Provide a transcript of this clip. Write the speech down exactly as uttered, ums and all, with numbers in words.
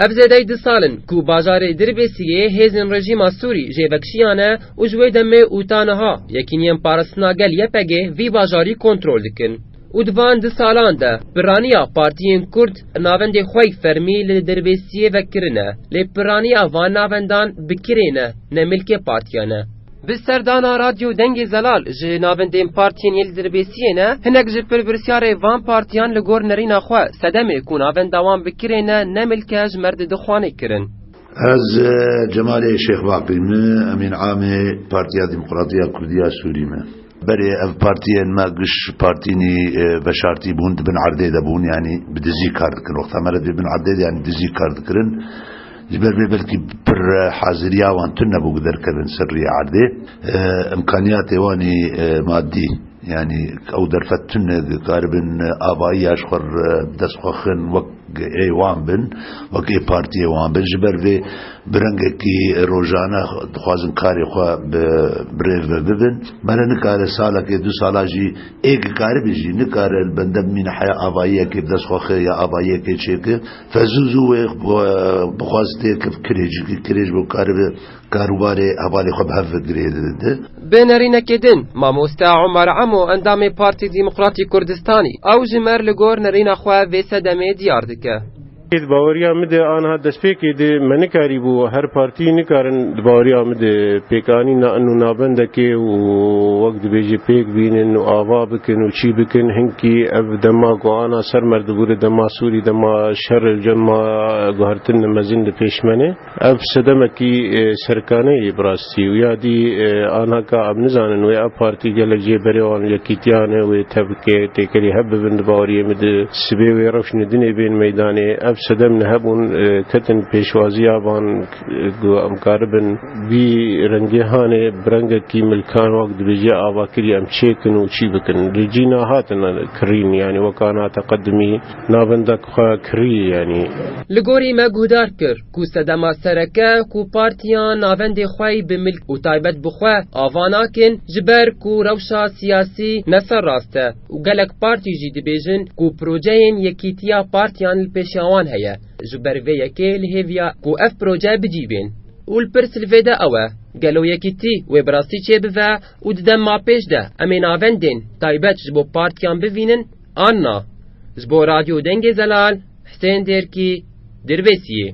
Ev zêdeyî du sal in ku bajarê Dirbêsiyê hêzên rejîma Sûrî jê vekişiyane û ji wê demê û ta niha yekîniyên parastina gel Y P G vî bajarî kontrol dikin. Û di van du salan de piraniya partiyên Kurd navendê xwe yî fermî li Dirbêsiyê vekirine, lê piraniya van navendan bi kirê ne, ne milkê partiyan e. Bi serdana Radyo Dengê Zelal ji navendên partiyên yê li Dirbêsiyê ne, hinek ji pirpirsiyarê van partiyan li gor nerîna xwe sedemê ku navenda wan bi kirê ne, ne milke ji mer di dixwanê kirin. Ez, e, Cemalê Şêx Baqî me, Emîn Amê Partiya Demokratî ya Kurdî ya Sûrî me. Berê ev partiyên me giş partînî, e, veşartî bûn, di bin erdê de bûn, yanî bi dizî kar dikin. Wexta me re dibê bin erdê de, yanî dizî kar dikirin. Ji ber vê belkî pir, e, haziriya wan tune bû ku derkevin ser rûyê erdê. E, imkaniyatê wan î, e, madî, yanî ew derfet tune dikaribin, e, avayî ya ji xwe re dest xwe xin wek ê wan bin, wek ê partiyê wan bin. Ji ber vê bi rengekî rojane dixwazin karê xwe bi, bi rê ve bibin. Me re nikare salekê, du sala jî ê ki karibe jî nikare li bende bimîne heya avayiyekê bi dest xwe xe ya avayiyekê çêke. Fe zû zû wê, e, bixwazitê ke kirê jî, kirê ji bo karibe karûbarê hevalê xwe bi hev ve girê dide. Bi nerînekê din, mamoste Omer Emo, endamê Partî Demokratî Kurdistanî, ew ji mer li gor nerîna xwe vê sedemê diyar dike. Di baweriya min de aniha destpêkê de me nikarîbû her partî nikarin di baweriya min de pêkanîna ino navendekê û wek dibêje pêk bînin û ava bikin û çî bikin. Hinkî ev dema ku ana ser mer dibûre dema Sûrî, dema şer, dema guhertin mezin li pêş me ne. Ev sedemekî, e, serkane ye bi rastî û ya dî, e, anaka em nizanin wê ev partî gelek jê berê wan yekîtiyan e, wê tevke têkerî hev bibin di baweriyê min de sibê wê rewşnê dinê bên meydanê. Ev sedem ne hebûn, e, ketin pêşwaziya van, e, ku em karibin vî rengê hanê bi rengekî milkan wek dibêje avakirî em çêkin û çî bikin. Lê cî nahatin kirîn, yanî wek ana teqedimî navendek xwe kirî, yanî. Li gorî me guhdar kir ku sedema sereke ku partiyan navendê xwe yî bi milk û taybet bi xwe ava nakin, ji ber ku rewşa siyasî ne ser rast e û gelek partî jî dibêjin ku projeyên yekîtiya partiyan li pêşiya wan heye. Ji ber vê yekê li hêviya ku ev proje bicî bên. Û li pirs li vê de ew e, gelo yekîtî wê bi rastî çêbive û di dema pêş de em ê navendên taybet ji bo partiyan bivînin an na? Ji bo Radyo Dengê Zelal, Hisên Dêrkî, Dirbêsiyê.